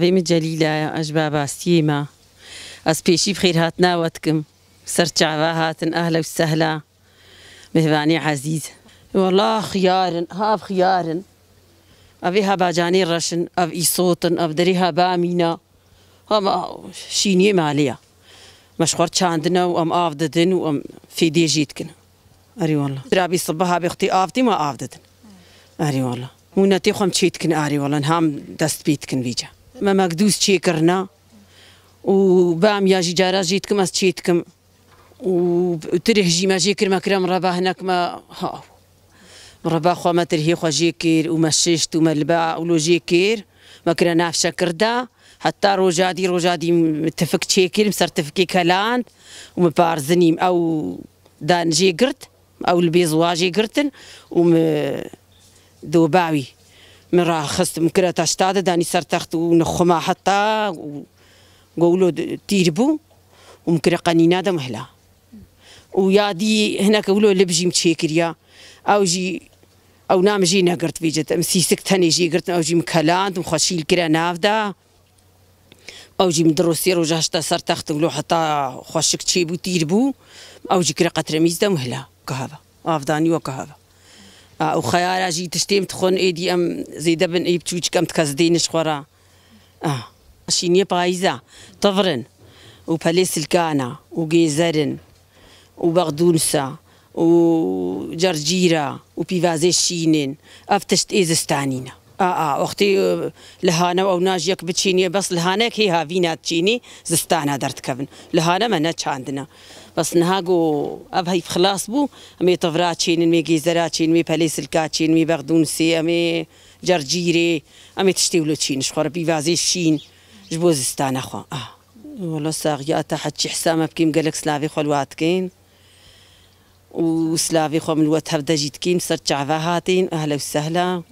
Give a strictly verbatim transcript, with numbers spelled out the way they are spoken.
Vê min Celîla ye, ez ji Babastiyê me. Ez pêşî bi xêrhatina we dikim. Ser çava hatin, ehla û sehla. Mêvanê ezîz. Wela xiyar in, ha ev xiyar in. Ev ê ha bacanê reş in, ev îsot in, ev derê ha bamîna. Hema şîniyê malê ya. Me ji xwe re çandine û em av didin û em fêdê jê dikin. Erê wela. Rabî sibeha bê xtê av tê me av didin. Erê wela. Mûnetê xwe em çê dikin erê wela. Niha em dest pê dikin vêca. Me mekdûs çê kirina. Û bamiya jî cara jê dikim ez çê dikim. Û tirih jî me jê kir, me kire mireba hinek me, ha. Mireba xwe me tirihê xwe jê kir û me şişt û me li ba ûlo jê kir. Me kire nav şekir de. Heta roja dî, roja dî min tifik çêkir, min ser tifikê keland û min parzinî, min ew dan jê girt, ew li bêz wa jê girtin û min do bawî. Min raxist, min kire teşta de, danî ser text û nixuma heta û go wilo tîr bû û min kire qenîna de min hila. Û ya dî hinek wilo lib jî min çêkiriya. Ew jî, ew na min jê negirt vêca. Min sîsik tenê jê girtin, ew jî min keland û xwe şîl kire nav de. Ew jî min du roj sê roja hişta ser text û lo heta xweşik çêbû, tîr bû. Ew jî kire qetremîz de û hila. Kahve. Avdanî we kahve. A, û xeyara jî tiştê em dixwin, êdî em zêde bin, ê biçûçik em dikez dêne ji xwe re. A, şîniyê payîza, tivrin û pelê silkana û gêzerin û bexdûnsa û cercîra û pîvazê şînin, ev tişt ê zistanî ne. A, a, wextê, e, lihane û ew najiyek biçînî, bes lihaneyek hê havîna diçînî, zistana derdikevin. Lihane me neçandine. Bes niha go ev heyf xilas bû, em ê tivra çênin, em ê gêzera çênin, em ê pelê silka çênin, em ê bexdûnsê, em ê cercîrê, em ê tiştê wilo çîn ji xwe re, pîvazê şîn ji bo zistana xwe. Ah. Wala saxiya te heçî hisa me bikîm, gelek silavê xwe li we dikên. Û silavê xwe min li we tev de jî dikîm, ser çava hatîn, ehla û sehla.